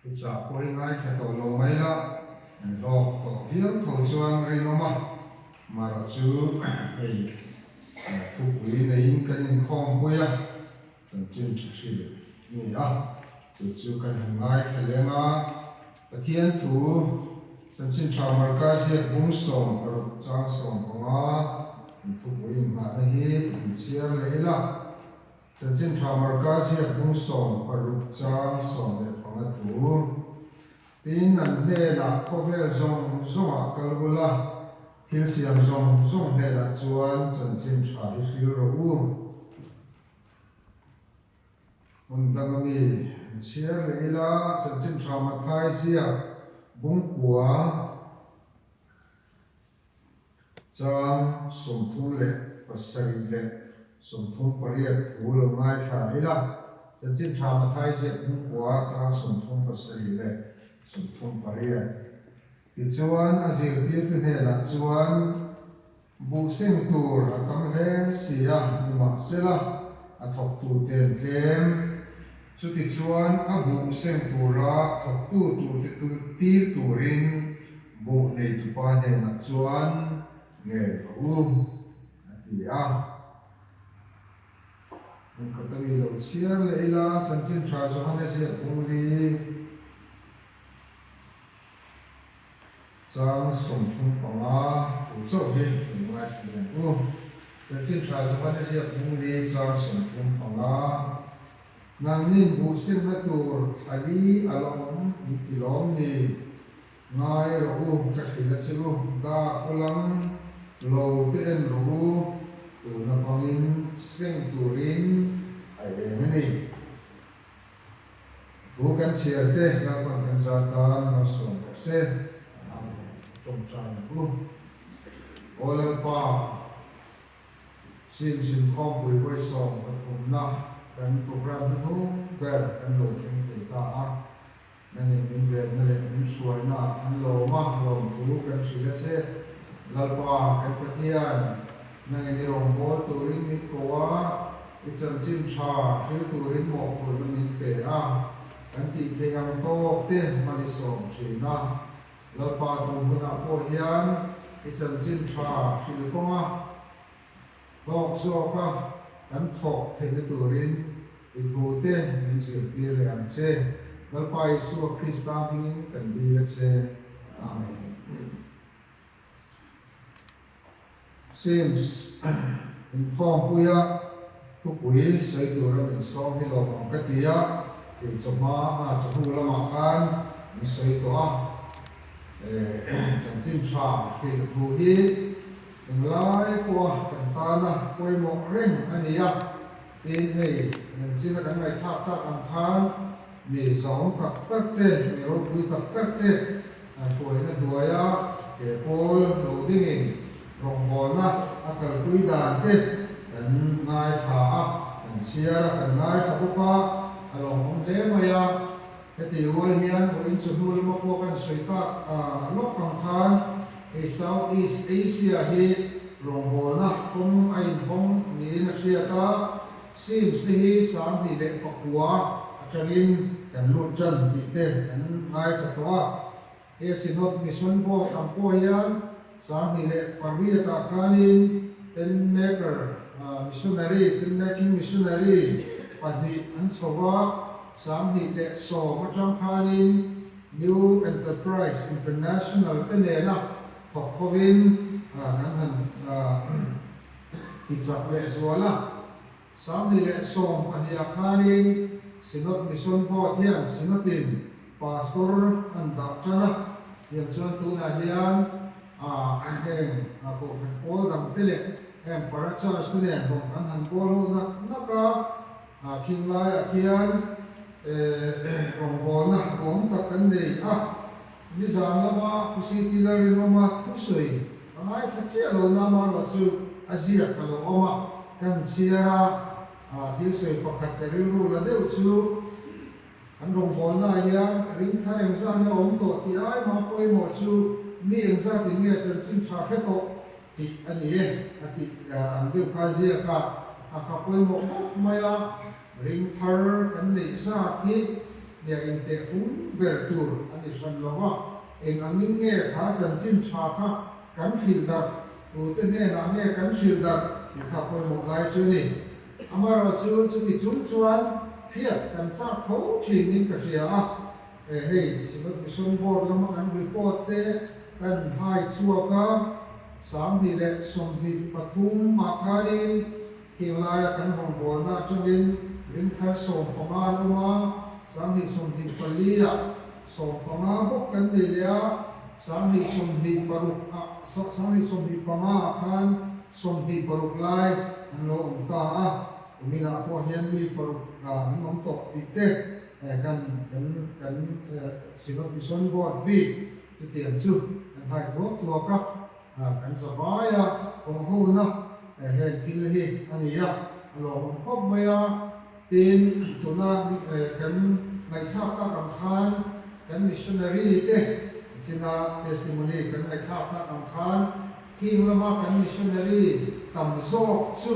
Thuchah pawh hi ngaithla tawh lo mai la, an hlawk tawh viau tho chuan rinawm a, marawh chu hei thupui neiin kan inkhawmpui a, chanchin tha hrilh a ni a, chu chu kan han ngaithla leng a, Pathian thu chanchin tha Marka ziak bung 16 chang 15 an thupui inngahna hi han chhiar leh ila. Chanchin Tha Marka ziak bung 16 chang 15 thu. Tin, an hnenah khawvel zawng zawngah kal ula, thil siam zawng zawng hnenah chuan Chanchin Tha hi hril rawh u. Hmun danga mi an chhiar leh ila, Chanchin Tha Mathai ziak bung kua, Chang 38 thu lo ngaithla ila, Chanchin Tha Mathai ziak hmungkua chang 37. Tichuan a zirtirtu hnenah chuan buh seng tur a tam hle si a, nimahsela a thawktuten tlem. Chutichuan a buh seng tura thawktu turte tir turin Buh neitupa hnenah chuan ngen rawh u, a ti a. Hmun khat a mi lo chhiar leh ila, Chanchin Tha Johana ziak bung li chang 35 thu chauh hi kan ngaithla leh ang u. Chanchin Tha Johana ziak bung li chang 35. Nangnin buh simna tur thla li a la awm in ti lawm ni? Ngai rawh u, ka hrilh a che u, dak ulang lo te en rawh u, tuna bangin seng turin a eng a ni. Thu kan chhiar te Lalpan kan zar tan malsawm rawh se. Amen. Tawngtai ang u. Aw Lalpa, Sim Sim Khawmpui vawi 13na kan program hnuhnung ber kan lo thleng thei ta a. Nangin min venna leh min hruaina an lawm a, lawmthu kan hrilh a che. Lalpa, kan Pathian, nangin i rawngbâwl turin min ko a, i chanchin ṭha hril turin mawhphurhna min pe a, kan tih theih ang tâwk te hman i sâwm ṭhîn a. Lalpa, tun hunah pawh hian i chanchin ṭha hril kawnga hlawk zawka kan thawk theihna turin i thute min zirtir leh ang che. Lalpa Isua Krista hmingin kan dil a che. Amen. Sims, Inkhawmpuia thupui sawi tura min sawm hi lawm ang ka ti a, kei chawhma a chawhnu lamah khan min sawi tawh a. Chanchin tha hrilh thu hi Englai pawha kan tana pawimawh reng a ni a, tin hei Nanchina kan ngaihthlak tak ang khan mi zahawm tak tak te, mi ropui tak tak te hruaina hnuaia he pawl lo dingin rawngbawlna a kalpui dan te kan ngaithla a, kan chhiar a, kan ngaithla bawk a, a lawmawm hle mai a. Heti rual hian vawiin chu hnu lama pawh kan sawi tak lawk ang khan hei South East Asia hi rawngbawlna kawng a inhawng niin a hriat a, Sims te hi 2009 atangin kan lut tan tih te kan ngaithla tawh a. He Synod Mission Board ang pawh hian 2008 ah khanin Tent Maker Missionary, Tent Making Missionary, pahnih an chho a, 2010 atang khanin New Enterprise International te nena thawk hovin kan han tichak leh zual a. 2012 ah khanin Synod Mission Board hian Synod-in Pastor an dah tan a, tiang chuan tunah hian heng kohhran pawl dang te leh heng para church te nen rawng kan han bawl ho nak nak a, khing laiah khian rawngbawlna duhawm tak kan nei a, nizan lama Khusi Lalrinawma thusawi a ngaithla chiah lo na amaherawhchu a ziak a lo awm a, kan chhiar a, thil sawi pakhat ka rilru la deuh chu. An rawngbawlnaah hian ring thar engzat nge awm tawh tih ai mah pawimawh chu mi engzatin nge chanchin tha hre tawh tih a ni e a tih ang deuh kha ziak a, a kha pawimawh khawp mai a, ring thar kan neih zat hi. nia intehfung ber tur a ni hran lo va, eng angin nge kha chanchin tha kha kan hrilh darh, tute hnenah nge kan hrilh darh tih kha pawimawh lai chu a ni. Amaherawhchu chuti chung chuan hriat kan chak tho thinin ka hria a, hei Synod Mission Board lama kan report te kan hai chhuak a, 2023 ah khanin Heng laia kan rawngbawlna atangin ringthar 15 an awm a, 2024 ah 15 bawk kan nei leh a, 2026 ah 2025 ah khan 26 lai an lo awm ta a, kuminah pawh hian mi paruk an awm tawh tih te kan kan kan Synod Mission Board bik chutiang chu kan hai thuak thuak a. Kan zavai a, thawhhona heng thil hi a ni a, a lawmawm khawp mai a. Tin, tuna kan ngaihthlak tak ang khan kan missionary te china testimony kan ngaihthlak tak ang khan khing lama kan missionary tam zawk chu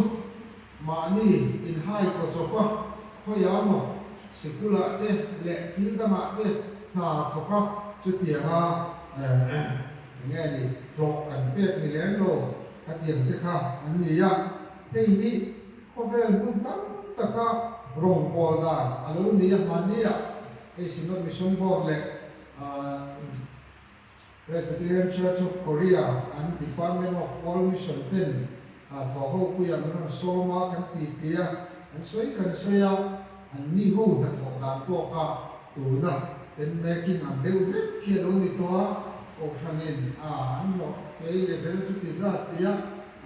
mahni inhai kaw chawp a, khawiah maw sikulah te leh thil dangah te hna thawk a, chutianga Enge ni, hlawh kan pek ni lem lo, khatiang te kha an ni a. Hei hi khawvel hmun tam taka rawngbâwl dan a lo ni a, hmannia hei Synod Mission Board leh Presbyterian Church of Korea an Department of World Mission ten thawhho puiah min rawn sawm a, kan ti ti a, kan sawi kan sawi a, an ni ho hnathawh dan pawh kha Tuna pen making ang deuh vek khi a lo ni tawh a, Kohhranin a an hlawh pay level chuti zat tia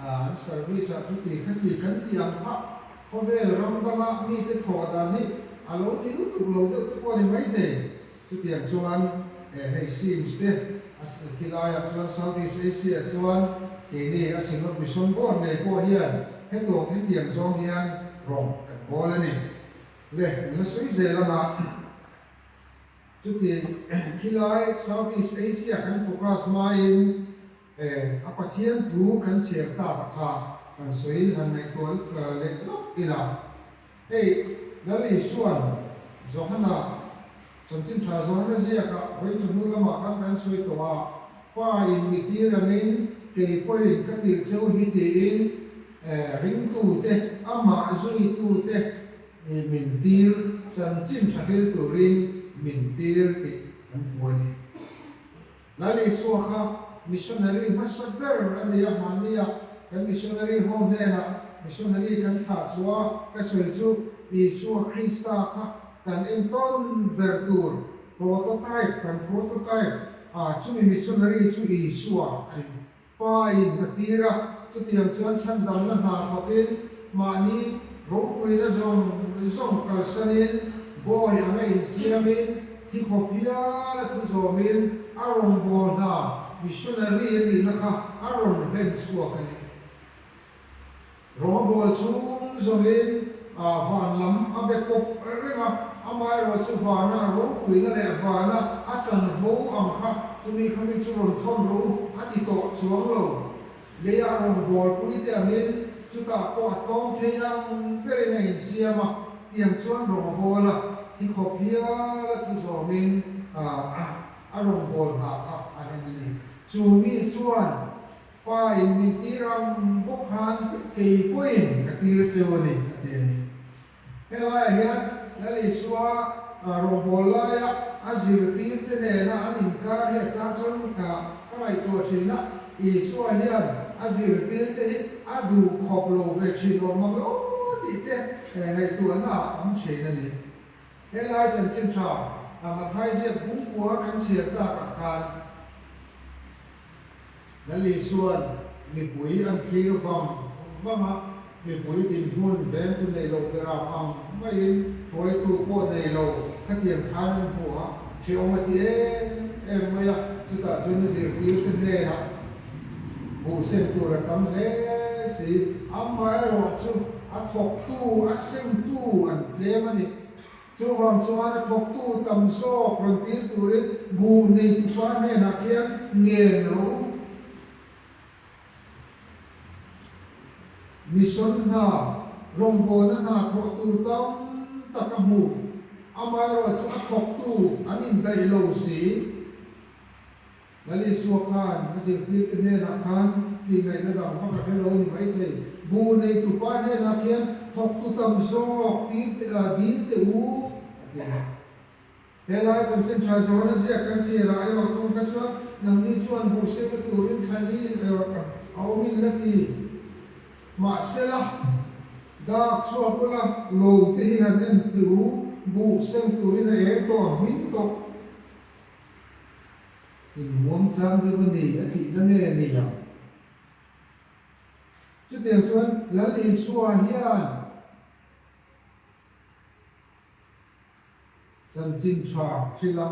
an service ah chuti khati kan tih ang kha khawvel ram danga mite thawh dan hi a lo ni lutuk lo deuh te pawh a ni maithei. Chutiang chuan hei SIMS te a khilaiah chuan South East Asia chuan keini a Synod Mission Board ngei pawh hian hetawk hetiang zawng hian rawng kan bawl a ni. Le, kan la sawi zel ang a, chuti khilai South East Asia kan focus hmain a Pathian thu kan chhiar tak a kha kan sawi han ngaihtuah leh lawk ila. Hei Lal Isua'n Johana chanchin tha Johana ziakah vawi chawhnu lamah khan kan sawi tawh a, Pa in mi tir angin kei pawhin ka tirh cheu hi tiin ringtute, amah zuitute min tir, chanchin tha hril turin min tir tih kan hmu a ni. Lal Isua kha missionary hmasa ber a ni a, mahnia kan missionary ho hnenah missionary kan thlah chu a, ka sawi chu Isua Krista kha kan entawn ber tur prototype, kan prototype, a chumi missionary chu Isua a ni. Pa in a tir a, chutiang chuan chhandamna hna thawkin mahni ropuina zawng zawng kalsanin bawi anga insiamin thi khawp hial a thu zawmin a rawngbâwl hna missionary a nihna kha a rawn hlen chhuak a ni. Rawngbawl chhung zawngin van lam a be pawp reng a, amaherawhchu vana ropuina leh vana a chanvo ang kha chumi kha mi chu rawn thawn rawh u a ti tawh chuang lo. Leia a rawngbawlpui te angin chutah pawh a tlawm thei ang berin a insiam a, tiang chuan rawngbawl a thi khawp hial a thu zawmin a rawngbâwl hna kha a hlen a ni. Chu mi chuan Pa in min tir ang bawk khan kei pawhin ka tir cheu a ni, a ti a ni. Helaiah hian Lal Isua rawngbâwl laia a zirtirte nena an inkar hi a chang chuan ka ngaihtuah thin a, Isua hian a zirtirte hi a duh khawp lo ve thin awm ang lo tih te ngaihtuahna a awm thin a ni. Helai chanchin tha Mathai ziak bungkua kan chhiar takah khan, Lal Isua'n mipui an thlir vang vang a, mipui dinhmun vengtu nei lo berah ang maiin hruaitu pawh nei lo khatiang khan an hmu a, hrehawm a ti em em mai a, chutah chuan a zirtirte hnenah buhsem tur a tam hle si, amaherawhchu a thawktu, a semtu an tlem a ni. Chuvang chuan a thawktu tam zawk rawn tir turin buh neitupa hnenah khian ngen rawh u. Mission hna, rawngbawlna hna thawh tur tam tak a hmu. Amaherawhchu a thawktu an indaih lo si. Lal Isua khan a zirtirte hnenah khan tihngaihna dang vak a hre lo a ni maithei. Buh neitupa hnenah khian thawktu tam zawk tir teh a, dil teh u, a ti a. Helai chanchin tha zawna ziak kan chhiarah erawh thung kha chuan nangni chuan buh sengna turin thlali a awmin la ti. Mahsela, dak chhuak ula lo te hi han en teh u, buh seng turin a eng tawh a hmin tawh. Inmuang chang deuh a ni a tihna nge a ni ang? Chutiang chuan Lal Isua hian chanchin tha hrilh a,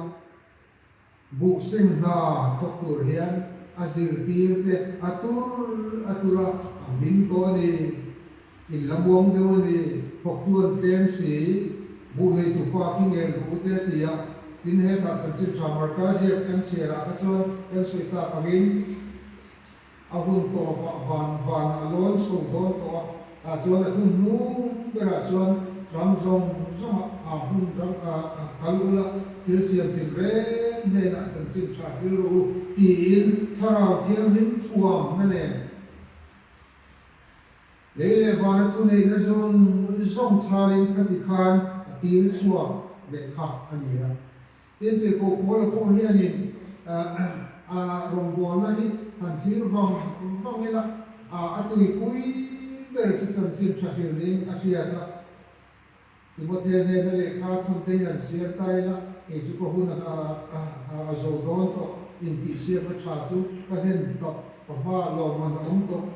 buhseng hna thawk tur hian a zirtir te a tur a tur a, a hmin tawh a ni. In la muang deuh a ni, thawktu an tlem si, buh neitu pa khi ngel ru te a ti a, tin hetah chanchin tha Marka ziak kan chhiarah kha chuan kan sawi tak angin a hun tawpah van vanah a lawn chho dawn tawh a, tah chuan a thu hnung berah chuan ram zawng zawngah a hmun ram kal ula thil siam tinreng hnenah chanchin tha hril rawh u tiin Thlarau Thianghlim thuamna nen Lei leh vana thuneihna zawng zawng chharin khati khan a tir chhuak leh kha a ni a. Tin, tirhkoh Paula pawh hianin a rawngbawlna hi han thlir vang vang ila, a tuipui ber chu chanchin tha hril niin a hriat a. Timothea hnena lehkha thawn te hi han chhiar ta ila, kei chu ka hun a zo dawn tawh, intihsiakna tha chu ka hlen tawh, ka hmaah lawmman a awm tawh.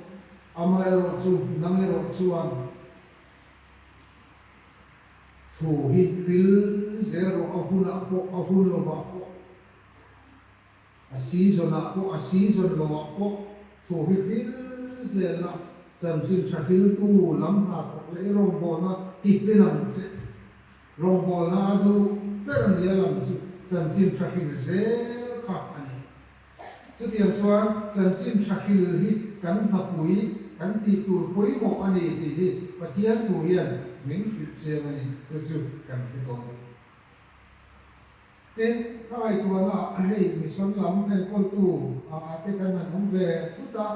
Amaherawhchu, nang erawh chuan thu hi hril zel rawh, a hunah pawh, a hun lovah pawh. A season ah pawh a season lo ah pawh thu hi hril zel a, chanchin tha hriltu lam hna thawk leh i rawngbawlna ti hlen ang che. Rawngbawlna a duh ber a nia lam chu chanchin tha hril zel kha a ni. Chutiang chuan chanchin tha hril hi kan hnapui kan tih tur pawimawh a ni tih hi Pathian thu hian min hrilh chiang a ni, chu chu kan hre dawn a ni. Tin, ka ngaihtuahna ah hei mission lam enkawltu ah te kan han awm ve thut a,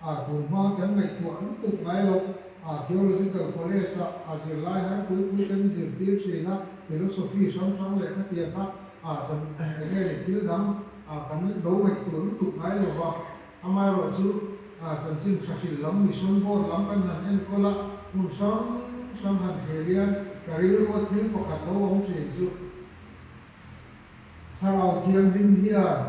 ah tun hma kan ngaihtuah lutuk ngai lo, ah Theological College ah a zirlai har pui pui kan zirtir thin a, philosophy hrang hrang leh khatiang kha ah chan eng nge ni thil dang ah kan lo ngaihtuah lutuk ngai lo va, amaherawhchu ah chanchin tha hrilh lam mission board lam kan han enkawl a, hmun hrang hrang han thlir hian ka rilru a thil pakhat lo awm thin chu. Thlarau Thianghlim hian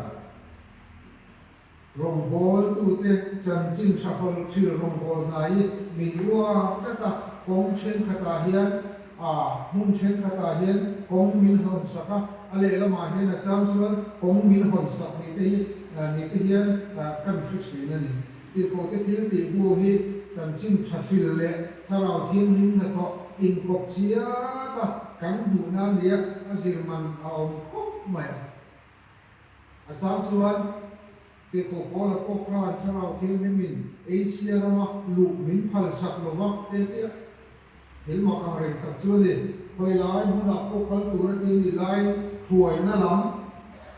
rawngbawltute chanchin tha hril rawngbâwl hna hi min uar tlat a, kawng thenkhatah hian a hmun thenkhatah hian kawng min hawnsak a, a lehlamah hian a chang chuan kawng min hawnsak ni te hi ni te hian kan hre thin a ni. Tirhkohte thil tih hnu hi chanchin tha hril leh Thlarau Thianghlim hnathawh inkawp chiat a kan hmuhna a nia, a zir man a awm khawp mai a. A chang chuan Tirhkoh Paula pawh khan Thlarau Thianghlimin Asia rama luh min phalsak lo va te tia thil mak ang reng tak chu a ni. Khawi lai hmunah pawh kal tur a ti nih laiin hruaina lam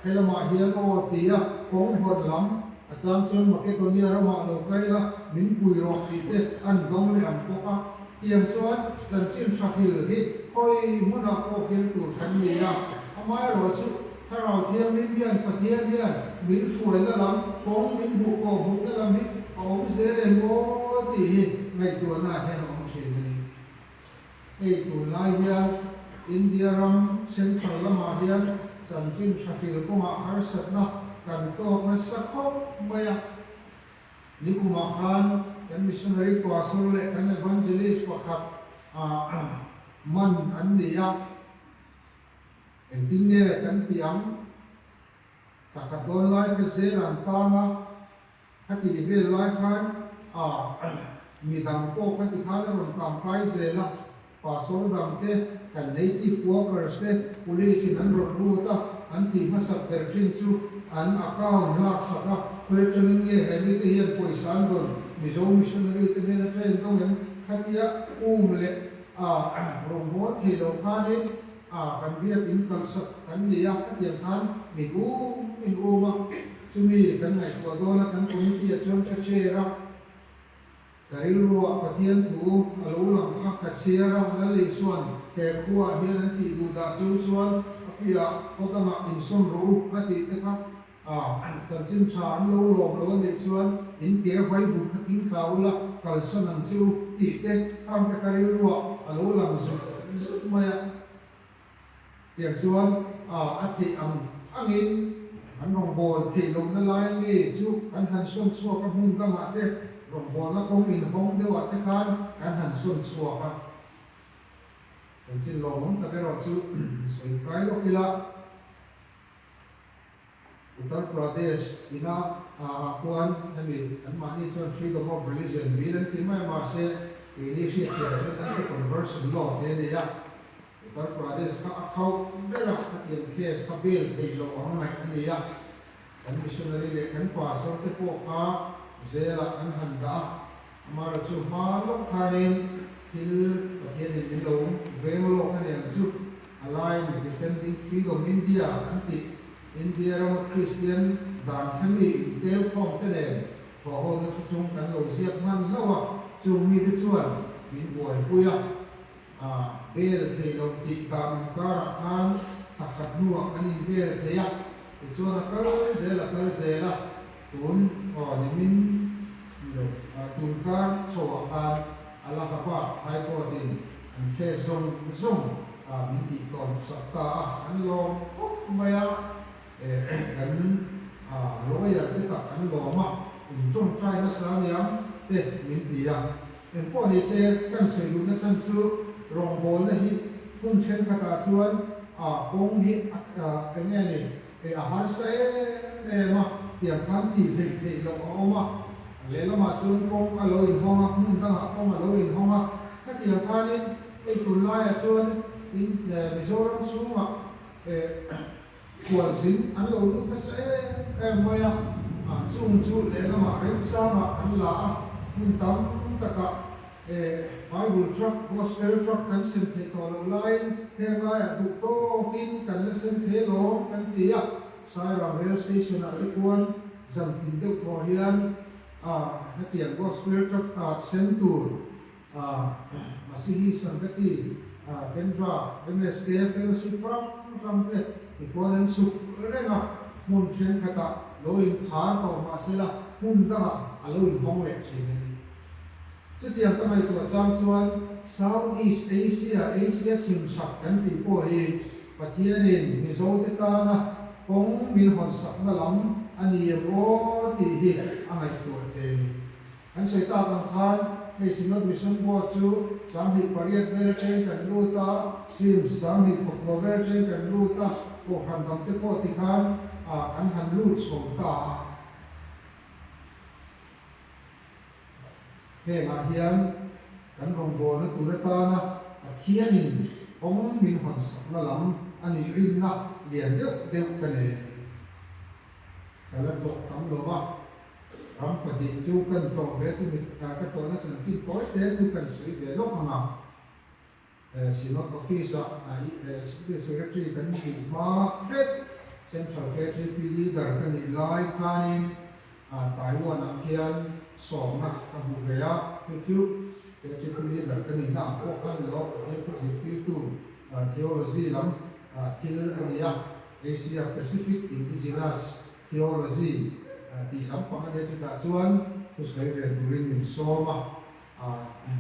helamah hian aw tia kawng hawn lam a chang chuan Makedonia ramah lo kai la min pui rawh tih te an dawng leh ang bawk a. Tiang chuan chanchin tha hil hi khawi hmunah pawh hil tur kan ni a, amaherawh chu Thlarau Thianghlim hian Pathian hian min hruaina lam kawng min hmuh kawh hmuhna lam hi a awm zel em aw tih hi ngaihtuahnaah hian a awm thin a ni. Hei tunlai hian India ram central lamah hian chanchin tha hril kawngah harsatna kan tawk nasa khawp mai a. Nikumah khan kan missionary pastor leh kan evangelist pakhat man an ni a. Engtin nge kan tih ang? Thla khat dawn lai ka zel an tang a, khatih vel lai khan midang pawh khati khan a rawn tang kai zel a, pastor dang te, kan native workers te police in an rawn lut a, an tih hmasak ber thin chu an account laksak a, khawi atangin nge he mite hian pawisa an dawn, Mizo missionary te hnen atangin dawng em? Khatia um leh rawngbâwl thei lo khanin. kan biakin kalhsak kan ni a, khatiang khan min um min um a, chumi kan ngaihtuah dawn a, kan committee ah chuan ka chair a, ka rilruah Pathian thu a lo lang kha ka chhiar a, Lal Isua'n he khuaah hian an tih duh dah chu chuan a piah khaw dangah insawn rawh u a tih te kha. A, chanchin tha an lo lawm lo a nih chuan in ke vai vut kha thing thla ula kalsan ang che u tih te khang te kha rilruah a lo lang zut zut mai a. Tiang chuan a, a theih ang angin an rawngbâwl theih lohna lai mi chu kan han sawn chhuak a, hmun dangah te rawngbâwlna kawng inhawng deuhah te khan kan han sawn chhuak a. Chanchin lawmawm tak erawh chu sawi kai lawk ila. Uttar Pradesh ina ah khuan hemi anmahni chuan Freedom of Religion Bill an ti mai a, mahse keini hriatthiam chuan Anti-Conversion Law tih a ni a. Uttar Pradesh kha a khauh ber a, khatiang case kha bail theih loh ang ngaih a ni a. Kan missionary leh kan pastor te pawh kha jail-ah an han dah a, amaherawhchu chu hma lawk khanin thil Pathianin min lo veng lawk a ni ang chu. Alliance Defending Freedom India an tih India rama Kristian dan hremi intel khawm te nen thawhhawna thuthlung kan lo ziak hman hlauh a, chung mite chuan min buaipui a, bail theih loh tih dan awm karah khan thla khat hnuah kan in bail thei a, tichuan a kal zel a kal zel a, tun aw nimin ni lo tun kar chhoah khan Allahabad High Court in an case zawng zawng min tih tawm sak ta a, an lawm khawp mai a, kan lawyer te tak an lawm a, in tawngtai nasa aniang te min ti a. Engpawh ni se kan sawi duhna chhan chu rawngbawlna hi hmun thenkhatah chuan kawng hi eng nge ni a harsa em em a, tiang khan tih hleih theih loh a awm a, lehlamah chuan kawng a lo inhawng a, hmun dangah kawng a lo inhawng a, khatiang khanin hei tunlaiah chuan in Mizoram chhungah khualzin an lo lut nasa em em mai a, chung chu lehlamah remchangah an la a, hmun tam takah Bible tract, Gospel tract kan sem theih tawh loh laiin heng laiah duh tawkin kan la sem thei alawm kan ti a, Sairang Rail Station ah te khuan zan tin deuh thawh hian hetiang Gospel tract sem tur Masihi Sangati Kendra, MSK Fellowship hrang hrang te tikhuan an chhuk reng a, hmun thenkhatah lo inkhar tawh mahsela hmun dangah a lo inhawng leh thin a ni. Chutiang ka ngaihtuah chang chuan South East Asia, Asia chhimchhak kan tih pawh hi Pathianin Mizote tana kawng min hawnsakna lam a ni em aw tih hi a ngaihtuah thei a ni. Kan sawi tak ang khan hei Synod Mission Board chu 1800 vel atangin kan lut a, SIMS 2400 vel atangin kan lut a, Kohhran dangte pawh tikhan kan han lut chho ta a. Hengah hian kan rawngbawlna tur atana Pathianin kawng min hawnsakna lam a nih rinna lian deuh deuh ka nei a ni. Ka la tlawh tam lo va, ram pahnih chu kan tlawh ve chu ka tawhna chanchin tawi te chu kan sawi ve lawk ang a. Synod Office-ah Executive Secretary kan nih hma hret Central KTP Leader ka nih lai khanin Taiwan-ah khian sawmna ka hmu ve a, chu chu KTP Leader ka nihna ang pawh khan lo Pathian thu zirtirtu Theology lam thil a ni a, Asia Pacific Indigenous Theology tih lampang a nia chutah chuan thusawi ve turin min sawm a.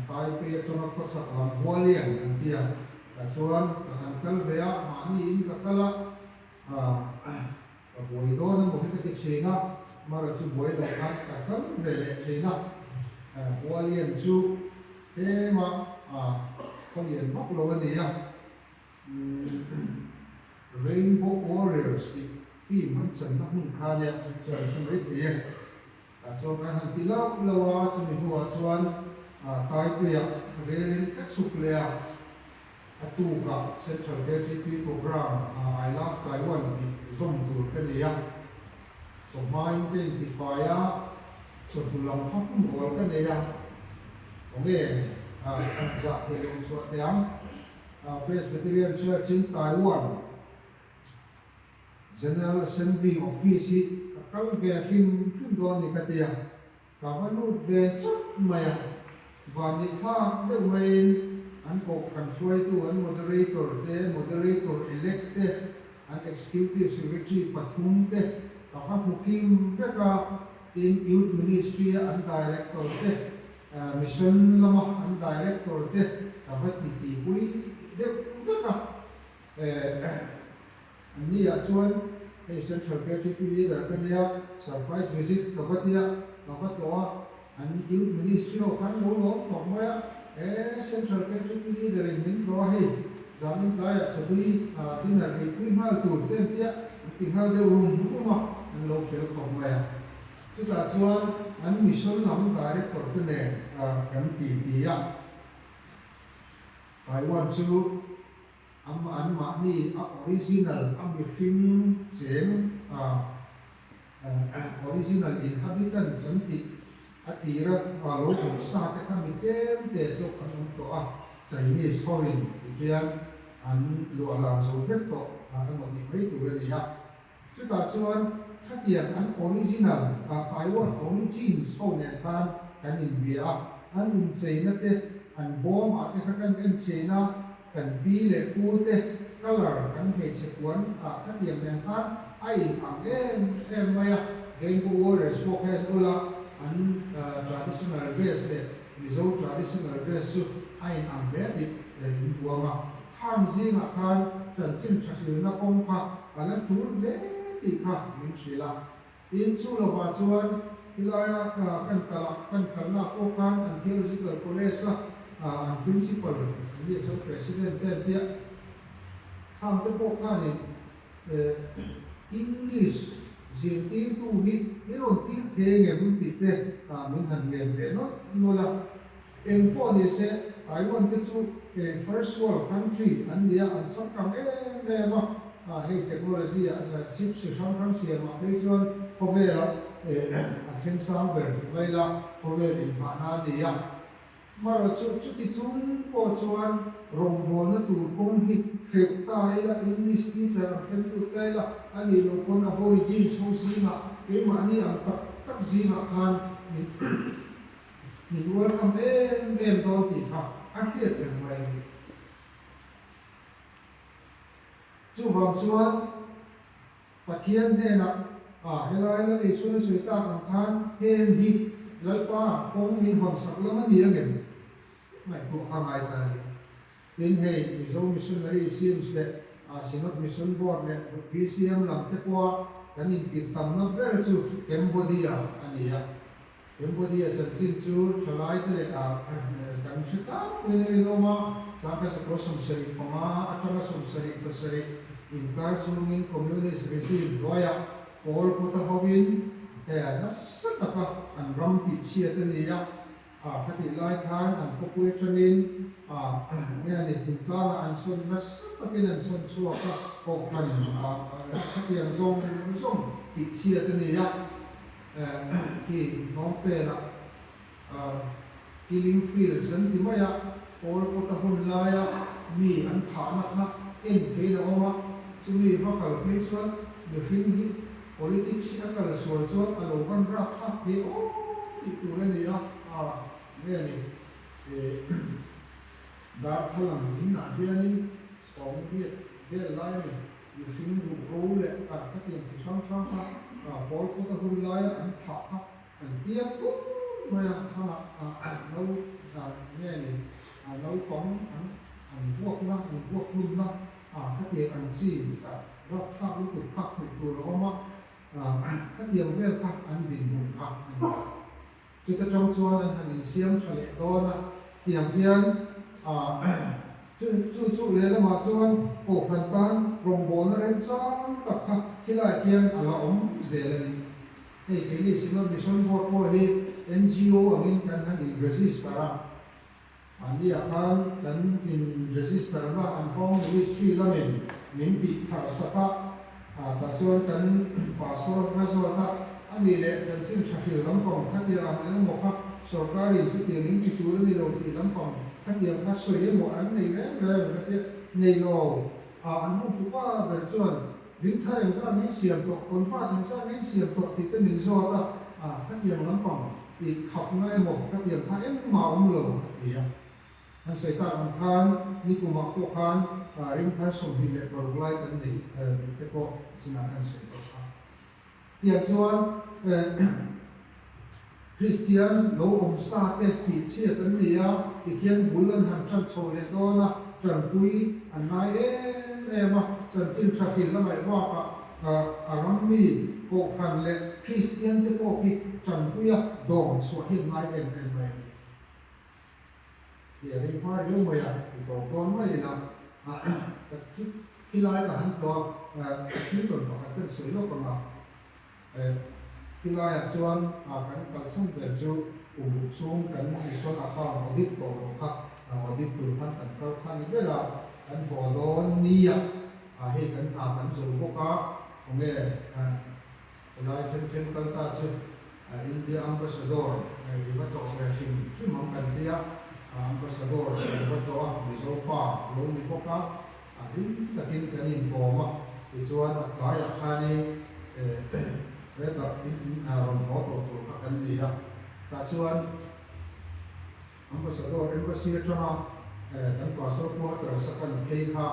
Taipei atanga khawchhak lam Hualien an ti a, tah chuan ka han kal ve a, mahni in ka kal a, ka buai dawn emaw hi ka ti thin a, mara chu buai loh khan ka kal ve leh thin a, Hualien chu tlema khawlian vak lo a ni a, Rainbow Warriors tih film an channa hmun kha a nia, chu chuan a hre maithei e. Tah chuan kan han ti lauh lauh a, chumi hnuah chuan Taipuiah relin ka chhuk leh a, a tukah Central KTP Programme I Love Taiwan tih zawm tur ka nei a, chawhmain ka intifai a, chawhnu lam kha hun awl ka nei a, khawnge zah theih loh chhuah teh ang. Presbyterian Church in Taiwan General Assembly Office hi ka kal ve hrim hrim dawn ni ka ti a, ka va lut ve chawt mai a, vanneihthlak deuh maiin an kohhran hruaitu an moderator te, moderator elect te, an executive secretary pathum te ka va hmu kim vek a, tin Youth Ministry a an director te, Mission lama an director te ka va ti tihpui deuh vek a, an ni ah chuan hei Central KTP leader ka nia, surprise visit ka va tia, ka va tlawh a, an Youth Ministry ho khan lo lawm khawp mai a, he Central KTP leader in min tlawh a hei zanin tlaiah chawhlui dinner eipui nghal tur te an tia, an ti nghal deuh rum rum a, an lo fel khawp mai a. Chutah chuan an mission lam director te nen kan ti ti a, Taiwan chu an anmahni a original a mihring cheng original inhabitant kan tih a tira lo awm sa te kha mi tlem te chu an awm tawh a, Chinese hoin tikhian an luahlan zo vek tawh emaw tih mai tur a ni a. Chutah chuan khatiang an original Taiwan origins ho nen khan kan inbia a, an incheina te, an bawm ah te kha kan en thin a, kan pi leh pu te colour kan hmeichhe puan ah khatiang nen khan a in ang em em mai a, Rainbow Warriors pawh kha en ula an traditional dress leh Mizo traditional dress chu a in ang hle tih in buang a. Khang zingah khan chanchin tha hrilna kawng kha a la tul hle tih kha min hrilh a. Tin, chu lovah chuan helaia kan kal a, kan kalna pawh khan an Theological College-a an Principal an nih chuan President te an tia. Khang te pawh khanin English zirtirtu hi min rawn tir thei engem tih te min han ngen ve nawlh nawlh a. Eng pawh ni se, Taiwan te chu first world country an nia, an changkang em em a, hei technology ah chips chi hrang hrang siamah phei chuan khawvela a thleng sang ber ni mai la, khawvel inhmahna a ni a. Amaherawh chu chuti chung pawh chuan rawngbawlna tur kawng hi hreuh ta ila, English teacher ang then lut ta ila, a nih loh pawn Aborigines ho zingah, keimahni ang tak tak zingah khan min Min welcome em em dawn tih kha a hriat reng mai a ni. Chuvang chuan Pathian hnenah ah helai Lal Isuan a sawi tak ang khan heng hi Lalpa kawng min hawn sak lam a ni angem? Ngaihtuah kha ngai ta a ni. Tin hei Mizo Missionary Sims leh Synod Mission Board leh BCM lam te pawha kan intirh tamna ber chu Cambodia a ni a. Cambodia chanchin chu thalaite leh ah kan hre tlangpuiin a rinawm a, sangkha sakawr 75 atanga 77 inkar chhungin Communist regime hnuaiah Pol Pot-a hovin nasa taka an ram tihchhiat a ni a, khatih lai khan an khawpui atangin nge a ni thingtlangah an sawn nasa takin an sawn chhuak a, kohhran khatiang zawng zawng tihchhiat a ni a. Khi Phnom Penh-ah Killing Fields an ti mai a, Pol Pot-a hun laia mi an thahna kha en theiin a awm a, chumi va kal phei chuan mihring hi politics hi a kal sual chuan a lo van rap thlak thei awm tih tur a ni a, nge ni darthlalang inah hianin chhawng riat vel lai a ni. Mihring ruh ro leh khatiang chi hrang hrang kha Pawl Pawta hun laia an thah kha an tiak tur mai a, thlalak no nge ni naupang an an vuakna an vuak hlumna khatiang an chi rapthlak lutuk kha hmuh tur a awm a, khatiang vel kha an dinhmun kha a ni a. Chuta tang chuan an han insiam tha leh dawn a, tiang hian chu chu chu lehlamah chuan kohhran tan rawngbawlna remchang tak kha khilaiah khian a la awm zel a ni. Hei keini Synod Mission Board pawh hi NGO angin kan han in-register a, Mahniah khan kan in register na an Home Ministry lamin min tih thar sak a, tah chuan kan pastor hma zawt a, a nih leh chanchin tha hril lampang khatiang ang eng emaw kha sorkarin chutiang in ti tur a ni lo tih lampang Khatiang kha sawi emaw an nei reng reng ang ka tia, nei lo. An hotupa ber chuan ringthar engzah nge in siam tawh, convert engzah nge in siam tawh tih te min zawt a, khatiang lampang i khapna emaw khatiang kha engmah a awm lo a ti a. An sawi tak ang khan nikumah pawh khan ringthar 26 lai kan nei tih te pawh chinah khan sawi tawh kha. Tiang chuan Kristian lo awm sa te tih chhiat an ni a, tikhian bul an han tan chho leh dawn a, tanpui an ngai em em a, chanchin tha hril a ngaih bakah a ram mi Kohhran leh Kristian te pawh khi tanpuia dawm chhuah hi an ngai em em mai a ni. Tih a rei hma riau mai a, ti tawp dawn mai ila ka chu khilai ka han tlawh a, thil tawn pakhat kan sawi lawk ang a, khilaiah chuan kan kalsan ber chu kum ruk chhung kan mission account audit tawh loh kha audit tur khan kan kal kha ni ber a, kan haw dawn nia hei kan hna kan zo bawk a, khawnge Helai thleng thleng kal ta chu India Ambassador i va tlawh ve hrim hrim ang kan ti a, Ambassador kan va tlawh a, Mizo pa lo ni bawk a, hlim takin kan inkawm a, tichuan a tlaiah khanin hetah rawn haw tawh tur kha kan ni a, tah chuan Ambassador Embassy atanga kan Pastor quarters a kan phei kha.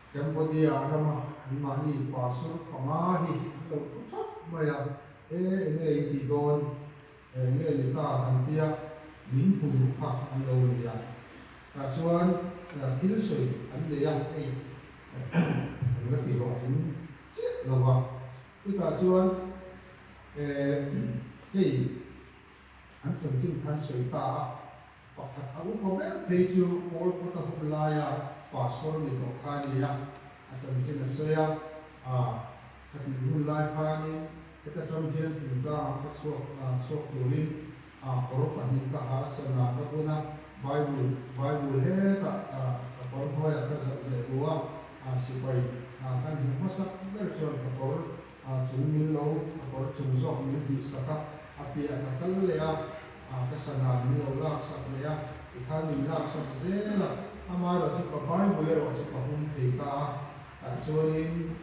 Cambodia rama anmahni pastor panga hi an lo thu thap mai a, E enge in tih dawn? E enge ni ta? Kan tia min hmu duh kha an lo ni a. Tah chuan thil sawi an nei a, hei an la ti hlawhtling chiah lo va. Chutah chuan hei an chanchin khan sawi ta a. Pakhat a upa ber phei chu Paul Pota hun laia pastor ni tawh kha a ni a, a chanchin a sawi a, a khatih hun lai khanin heta ṭang hian thingtlangah ka chhuak chhuak turin kawr pahnih ka ha a, sana ka bun a, Bible Bible hetah ka kawr hnuaiah ka zalh zeh ru a, sipai kan hmuh hmasak ber chuan ka kawr chung min lo ka kawr chung zawk min hlihsak a, a piah ka kal leh a. Ka sana min lo laksak leh a, tikhan min laksak zel a, amaherawh chu ka Bible erawh chu ka hum thei ta a, tah chuanin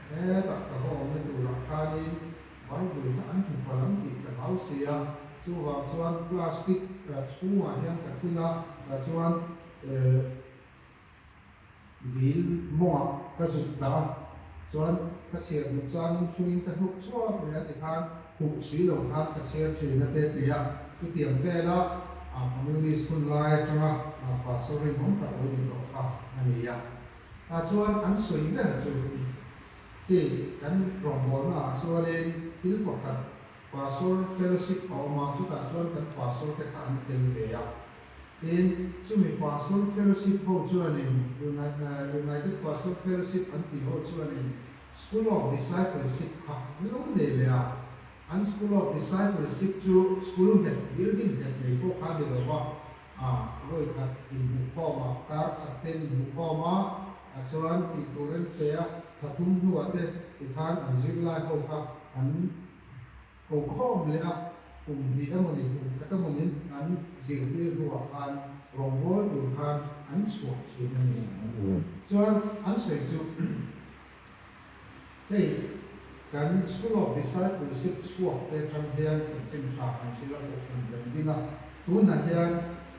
hetah ka va awmna turah khanin Bible kha an hmu palh ang tih ka hlau si a, chuvang chuan plastic chhungah hian ka thun a, tah chuan. Dil mawngah ka zut dah a, chuan ka chhiar duh changin chhungin ka hnuk chhuak mai a tikhan huh si lo khan ka chhiar thin a te ti a, chutiang vela Communist hun lai atanga pastor rinawm tak lo ni tawh kha a ni a. Tah chuan an sawi ber chu hei kan rawngbawlna ah chuanin thil pakhat Pastor Fellowship a awm a, chutah chuan kan pastor te kha an tel ve a. Tin, chumi Pastor Fellowship ho chuanin, United Pastor Fellowship an tih ho chuanin School of Discipleship kha an lo nei leh a. An School of Discipleship chu school nghet, building nghet nei pawh kha a ni lo va, vawi khat inhmuhkhawm a, kar khat te an inhmuhkhawm a, chuan tih tur an pe a, thla thum hnuah te tikhan an zirlai ho kha an Ko khawm leh a, kum hnih emaw ni kum khat emaw nin an zirtir hnuah khan rawngbâwl tur khan an chhuah thin a ni. Chuan an sawi chu, Hei kan School of Discipleship chhuak te atang hian chanchin tha kan hrilh a, kohhran kan ding a, tunah hian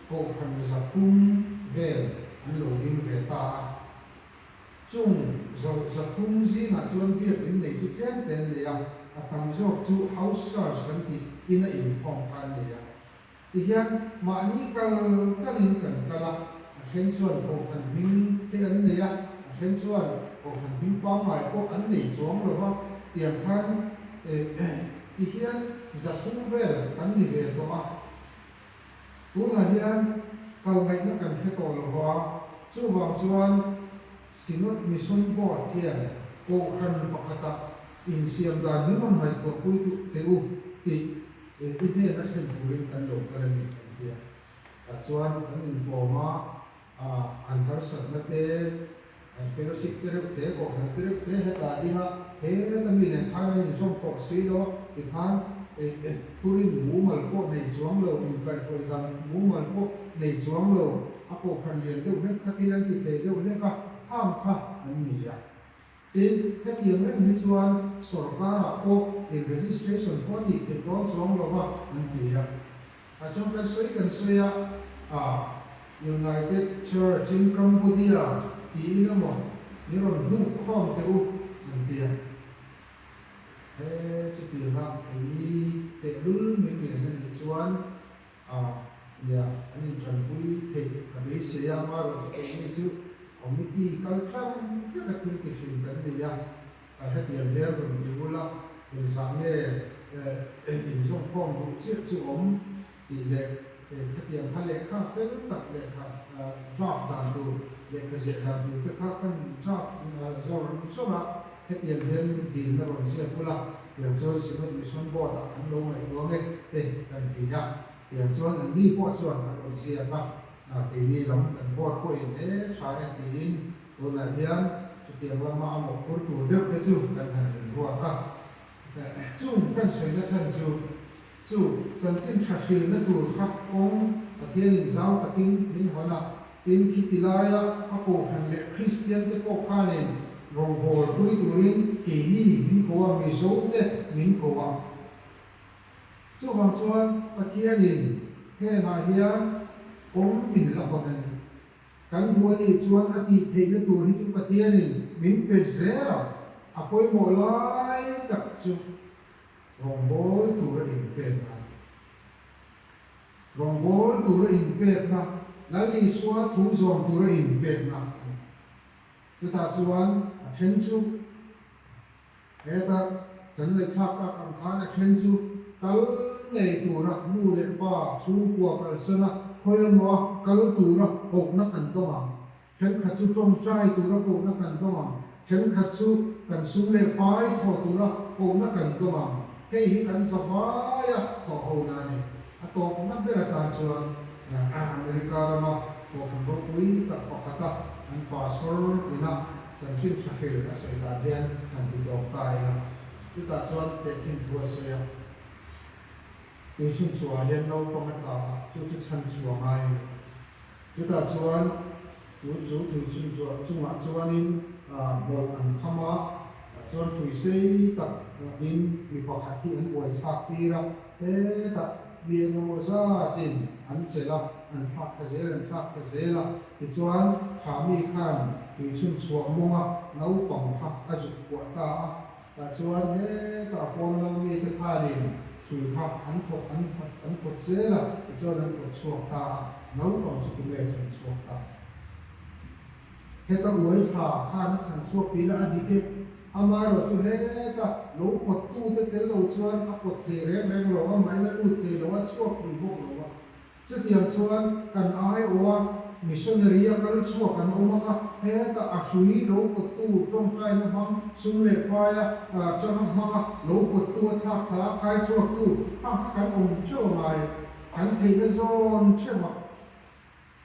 kohhran 300 vel an lo ding ve ta a. Chung 300 zingah chuan biakinn nei chu tlem te an nei a, a tam zawk chu house church kan tih ina inkhawm kha an nei a. Tihian mahni kal kalin kan kal a, a then chuan kohhran hming te an nei a, a then chuan kohhran hming pangngai pawh an nei chuang lo va, tiang khan tihian 300 vel kan ni ve tawh a. Tunah hian kal ngaihna kan hre tawh lo va, chuvang chuan Synod Mission Board hian Kohhran pakhata insiam dan min rawn ngaihtuahpui duh teh u tih i hnena thlen turin kan lo kal a ni kan ti a. Tah chuan kan inkawm a, an harsatna te, an fellowship te reuh te, Kohhran te reuh te hetah a ding a, heta mi nen khan an inzawm tawh si lo a, tikhan. Thurin mumal pawh nei chuang lo, inkaihhruai dan mumal pawh nei chuang lo, a kohhran lian deuh hlek kha thil an ti thei deuh hlek a, khang kha an ni a. Tin, hetiang reng hi chuan sorkarah pawh in registration pawh a tih theih dawn chuang lo va an ti a. Ah chuan kan sawi kan sawi a, ah United Church in Cambodia tiin emaw min rawn hnuk khawm teh u an ti a. He chutianga keini tehlul min ngen a nih chuan ah nia an intanpui theih ka beisei a, amaherawhchu keini chu committee kal tlang vek a thil ti thin kan ni a, hetiang hian rawn ti ula engzah nge inzawmkhawm duh chiah chu awm tih leh khatiang kha lehkha fel tak lehkha draft dan tur lehkha ziah dan tur te kha kan draft zawr zawr a, hetiang hian dilna rawn ziak ula tiang chuan Synod Mission Board ah kan lo ngaihtuah nge te kan ti a, tiang chuan an ni pawh chuan an rawn ziak a, keini lam kan board pawhin he tha e tiin tunah hian chutiang lama a mawhphur tur deuh te chu kan han inruat a. Chung kan sawi na chhan chu, chu chanchin tha hrilna tur kha kawng Pathianin zau takin min hawn a, tin khiti laia a kohhran leh Kristian te pawh khanin rawngbâwl pui turin keini min ko a, Mizo te min ko a. Chuvang chuan Pathianin hengah hian kawng min la hawn a ni. Kan duh a nih chuan a tih theihna tur hi chu Pathianin min pe zel a, a pawimawh lai tak chu rawngbâwl tura inpekna a ni. Rawngbâwl tura inpekna, Lal Isua thu zawm tura inpekna a ni. Chutah chuan a then chu. Heta kan ngaihthlak tak ang khan a then chu kal ngei tura nu leh pa chhungkua kalsan a khawi emaw a kal tura kohna kan dawng ang. Thenkhat chu tawngtai tura kohna kan dawng ang. Thenkhat chu kan sum leh pai thawh tura kohna kan dawng ang. Hei hi kan zavaia thawh hona a ni. A tawpna ber atan chuan America rama kohhran ropui tak pakhata an pastor ina Chanchin tha hril a sawi dan hian kan ti tawp ta ila, chutah chuan tehkhin thu a sawi a, tuichhunchhuah ah hian naupang a tla a, chu chu chhan chhuah ngai a ni. Chutah chuan chu chu tuichhunchhuah chungah chuanin hmawlh an kham a, chuan hrui sei tak in mi pakhat hi an uai thlak tir a, hetah mi engemaw zatin an chelh a, an thlak thla zel an thlak thla zel a. Tichuan, kha mi khan tuichhun chhuah mawnga naupang kha a zuk kuah ta a, tah chuan hetah pawn lo mite khanin hrui kha an pawt an an pawt zel a, tichuan an pawt chhuak ta a, naupang chu tunge chhan chhuak ta? Heta uai thla khan a chhan chhuak tih lah a dik e, amaherawh chu heta lo pawttute tel lo chuan a pawt thei reng reng lo, amahin a lut thei lo, a chhuak thei bawk lo a. Chutiang chuan kan aiawha missionary a kal chhuak an awm ang a, heta a hrui lo pawttu tawngtaina hmang, sum leh paia tanga hmanga lo pawttu a thlak thla a khai chhuaktu kha kha kan awm theuh a ngai. Kan theihna zawn theuh a,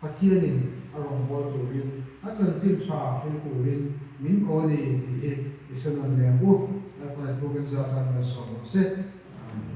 Pathianin a rawngbâwl turin, a chanchin tha hril turin min ko a ni tih hi i hre nawn leh ang u. Lalpa thu kan zah tan malsawm rawh se. Amen.